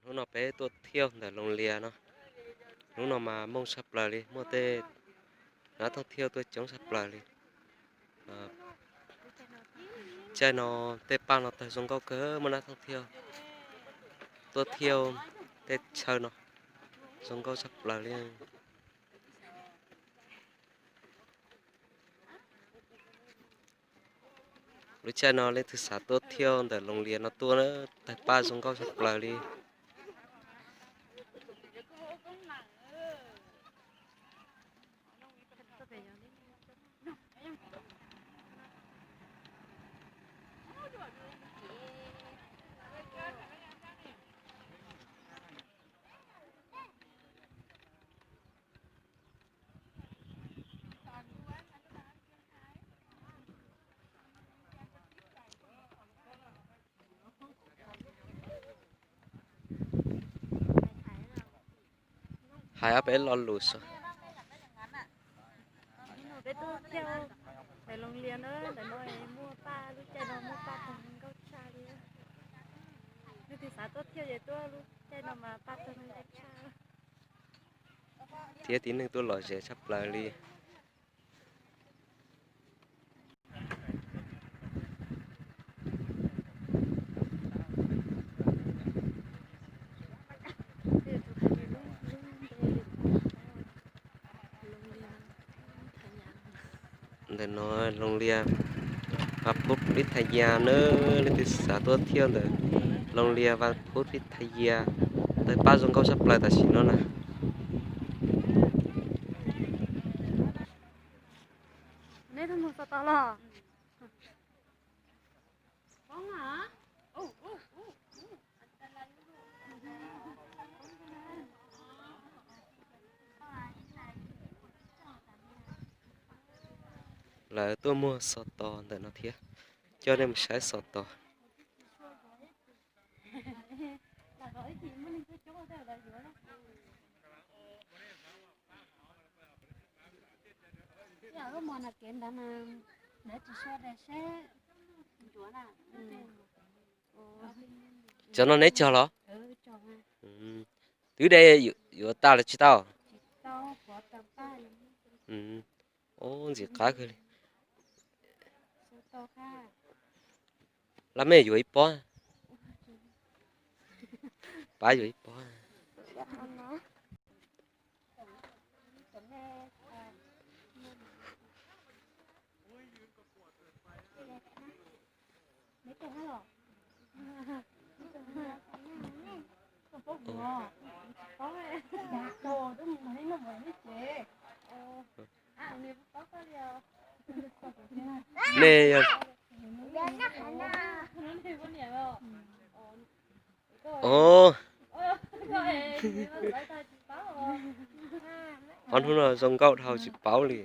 Hnub no peb tuaj thiauj ntawm Loos Lias no. Hnub no mas mooj tshaj plaws li, muaj tej nab thooj thiauj tuaj coob tshaj plaws li. Caij no tej paj no tawg zoo nkauj kawg, muaj nab thooj thiauj tuaj thiauj tej chaw no zoo nkauj tshaj plaws li. Lub caij no leej twg xav tuaj thiauj ntawm Loos Lias no tuaj na, tawg paj zoo nkauj tshaj plaws li. Hais ob peb lo lus xwb. Peb tuaj thiauj ntawm Loos Lias na, ntawm no muaj paj, lub caij no muaj paj tawg nkauj tshaj li. Leej twg xav tuaj thiauj ces tuaj, lub caij no mas paj tawg nkauj tshaj. Thiab tib neeg tuaj lom zem tshaj plaws li. Ntawm no Loos Lias, Vas Phuv Vij Thas Yas na, leej twg xav tuaj thiauj ntawm Loos Lias, Vas Phuv Vij Thas Yas, tawg paj zoo nkauj tshaj plaws tam sim no na. Neb twb mus xov tos los? Lawv tuaj muag xov tos ntawm no thiab, coj nej mus saib xov tos. Cov no neb cog los? Twb de yuav tas los tsis tau? Ub, ntxim qab kawg li. Laj mej yuav ib pob, pab yuav ib pob. Nej yog, o, ob hnub no zoo nkauj dhau tsis paub li.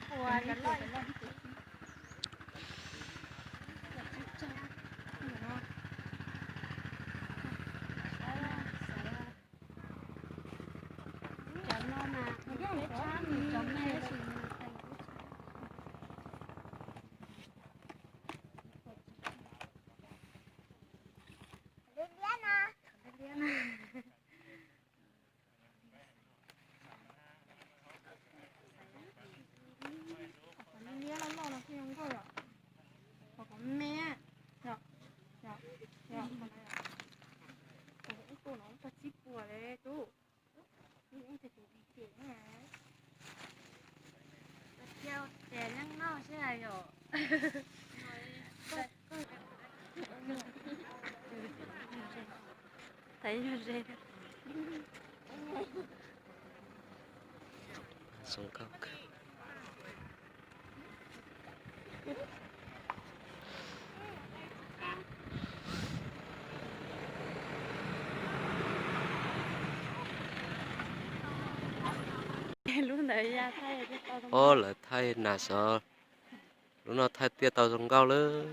Qhov liab liab loj loj no thiaj zoo nkauj yom. Qhov me, yom, yom, yom, qhov no yom. Ib tug no tag tsib puas li tub. Ib tug tus dim dim na. Ua cas ces leej noj xwb yom. Zoo nkauj kawg. Ob lawv thaij nas xov, lub no thaij tiaj tau zoo nkauj lawm.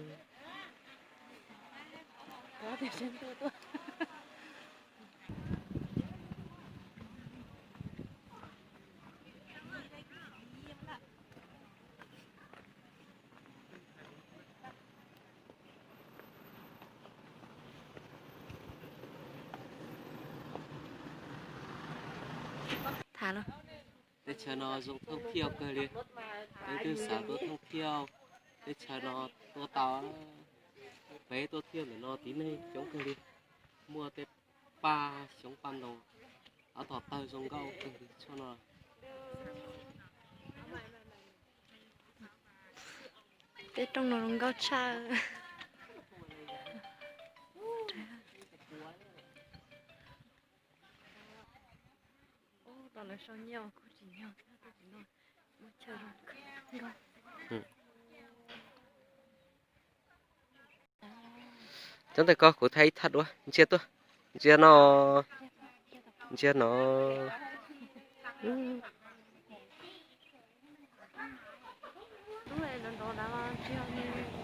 Teb chaws no zoo thooj thiaj kawg li. Leej twg xav tuaj thooj thiaj, teb chaws no tuaj tau. Peb tuaj thiaj ntawm no tib neeg coob kawg li. Muaj tej paj xyoob paj ntoo, ob tom tawg zoo nkauj kawg li tshaj no. Tej rooj no zoo nkauj tshaj. Los lawv sau nyiaj kuj tsis yog thiab, kuj tsis yog, muaj chaw zoo nkauj. Cov ntawm ko kuv thaij ib thaj duab, ntsia tuaj, ntsia no, ntsia no. Lub ntawd ntawd los tsis yog nws